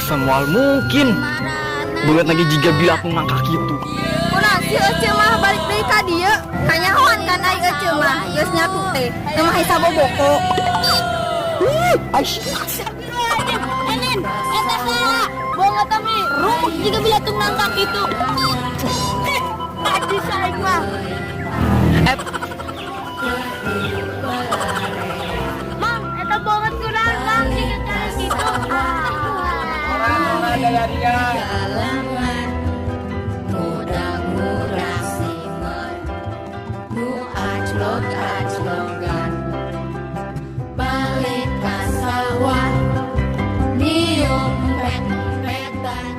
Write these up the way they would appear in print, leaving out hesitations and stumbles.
Asa moal mungkin. Beungeut lagi jiga bilatung nangka kitu. Kunaon sih Ece mah balik deui ka dieu? Kanyahoan kan ai Ece mah geus nyatu teh. Teu mah saboboko. Astagfirullahaladzim. Enin, eta saha? Beungeut mi rumuk jiga bilatung nangka kitu. Najis aing mah. Eh, Mang, eta beungeut kunaon, Mang, jiga cara kitu. Kalangan muda-murah simer nu aclok-aclokan balik ka sawah niup pet-petan.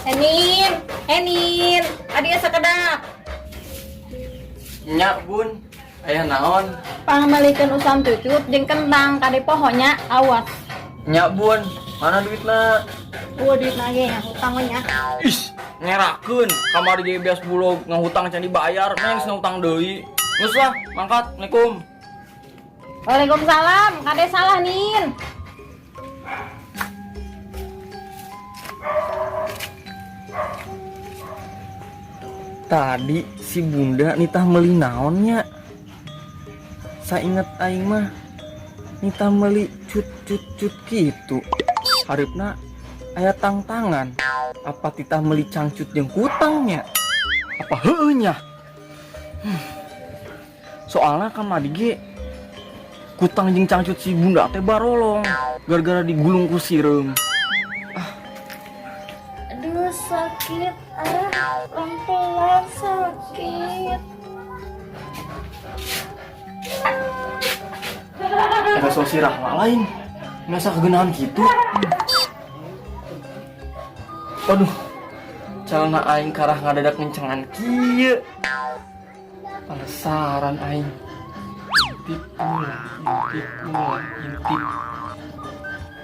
Enin, Enin, adi sakedap. Nya, Bun. Aya naon? Pangmeulikeun usam cucut jeung kentang kade poho nya, awas. Nya, Bun. Mana duitna? Euweuh duit lagi nya hutang we nya. Ih, ngerakeun. Kamari ge beas bulog ngahutang can dibayar, neng ngahutang deui. Geus lah, mangkat. Assalamualaikum. Waalaikumsalam, kade salah Nin. Tadi si Bunda nitah meuli naonnya? Sainget aing mah nitah meuli cut cut cut gitu. Hareupeuna aya tang-tangan. Apa titah meuli cangcut jeung kutangnya? Apa heueuh nya? Soalnya kamari ge kutang jeung cangcut si Bunda teh barolong gara-gara digulung ku sireum. Aduh, sakit. Ah, pelan-pelan sakit. Eta so si Rahma lain. Masa kegenahan gitu. Waduh. Calana aing karah ngadadak ngencengan kieu. Penasaran aing. Intip ulah, intip ulah, intip.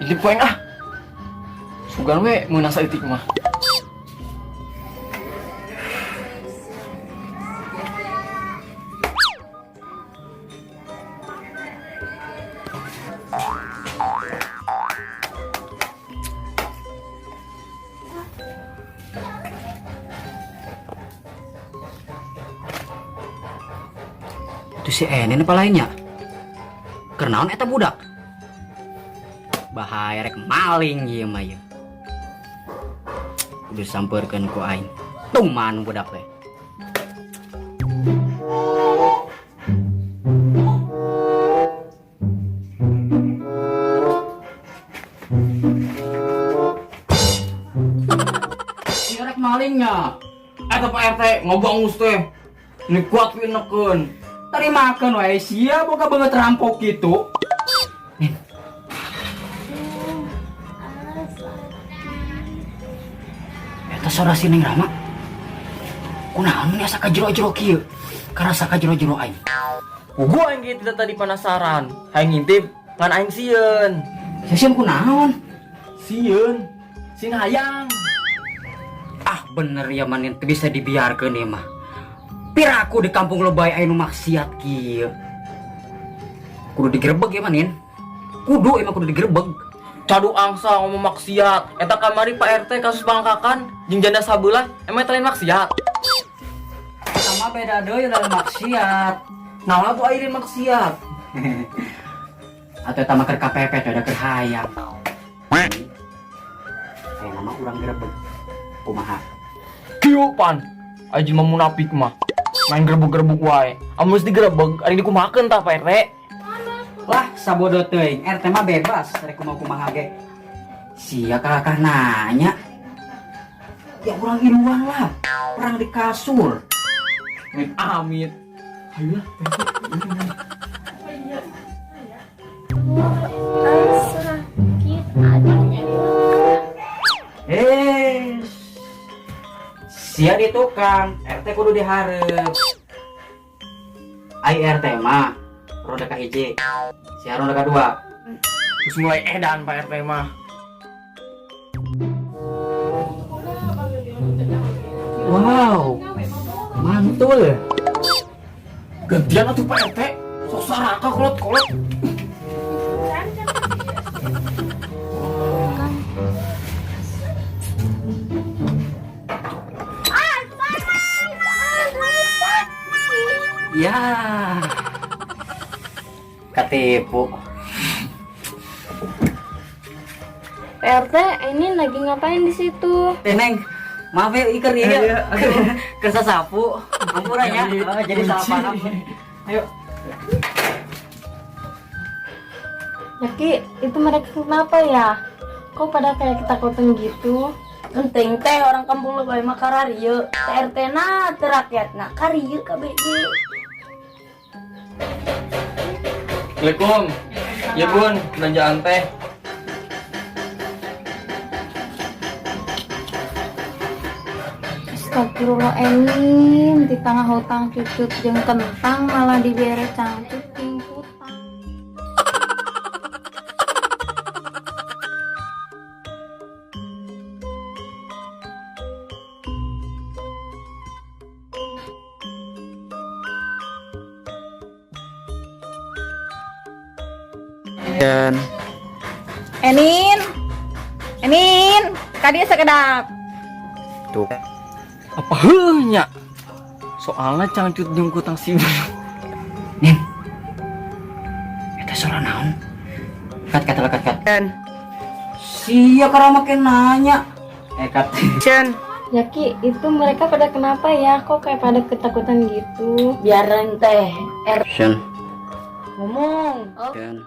Intip ku aing ah. Sugan we meunang saeutik mah. Itu si Enin apa lainnya? Kenaon eta budak? Bahaya rek maling ieu mah ieu. Kudu sampeurkeun ku aing. Tuman budak teh. Ieu rek malingnya. Eta Pak RT ngobangus teh. Ini kuat we nekeun. Terimakeun wae sia boga beungeut rampok kitu. Eta sora si Neng Rama. Kunaon mun asa ka jero-jero kieu? Karasa ka jero-jero aing. Puguh aing ge tidak tadi penasaran. Hayang ngintip ngan aing sieun. Sieun kunaon? Sieun. Sieun hayang. Ah bener ya manin teu bisa dibiarkeun ieu mah. Piraku di kampung lebay aya nu maksiat kieu. Kudu digerebeg ya manin. Kudu emang kudu digerebeg. Cadu angsa ngomong maksiat. Eta kamari Pak RT kasus bangkakan jeung janda sabelah emang eta lain maksiat. Sama beda deui lain maksiat. Naon atuh ayeuna maksiat? Atuh eta mah keur KPP teh da keur hayang. Aya nama urang gerebeg. Kumaha? Kieu pan. Aji mah munafik mah. Main gerebeg-gerebeg wae. Amun geus digerebeg ari dikumahakeun tah Pak RT? Lah sabodo teuing, RT mah bebas rek kumaha-kumaha ge. Sia kakak nanya. Ya urang iluan lah, perang di kasur. Amit amit. Ayo lah. Sakit, aduh. Eh, sia di tukang, RT kudu diharep. Ai RT mah roda kahiji, sia roda kadua. Terus mulai edan Pak RT mah. Wow, mantul. Gantian atuh Pak RT. Sok saraka kolot-kolot. Ya. Katipu. PRT, ini lagi ngapain di situ? Teh Neng, maaf ya iker Iya, iya. Kersa sapu. Ampura ya. Oh, jadi salah paham. Ayo. Yaki, itu mereka kenapa ya? Kok pada kayak ketakutan gitu? Penting teh orang kampung lebay mah kararieu. TRT na teu rakyatna karieu kabeh ge. Assalamualaikum. Ya Bun, belanjaan teh. Astagfirullah Enin, di tengah hutang cucut jeung kentang malah dibere cangcut jeung kutang. Dan Enin, Enin, kadieu sekedap. tuh. Apa heunya? Soalnya cangcut jeung kutang si Nin. Eta suara naon? Kat kat kat kat. Dan Sia karena make nanya. Eh kat. Cen, Yaki, itu mereka pada kenapa ya? Kok kayak pada ketakutan gitu? Biarin teh Sen. ngomong. Dan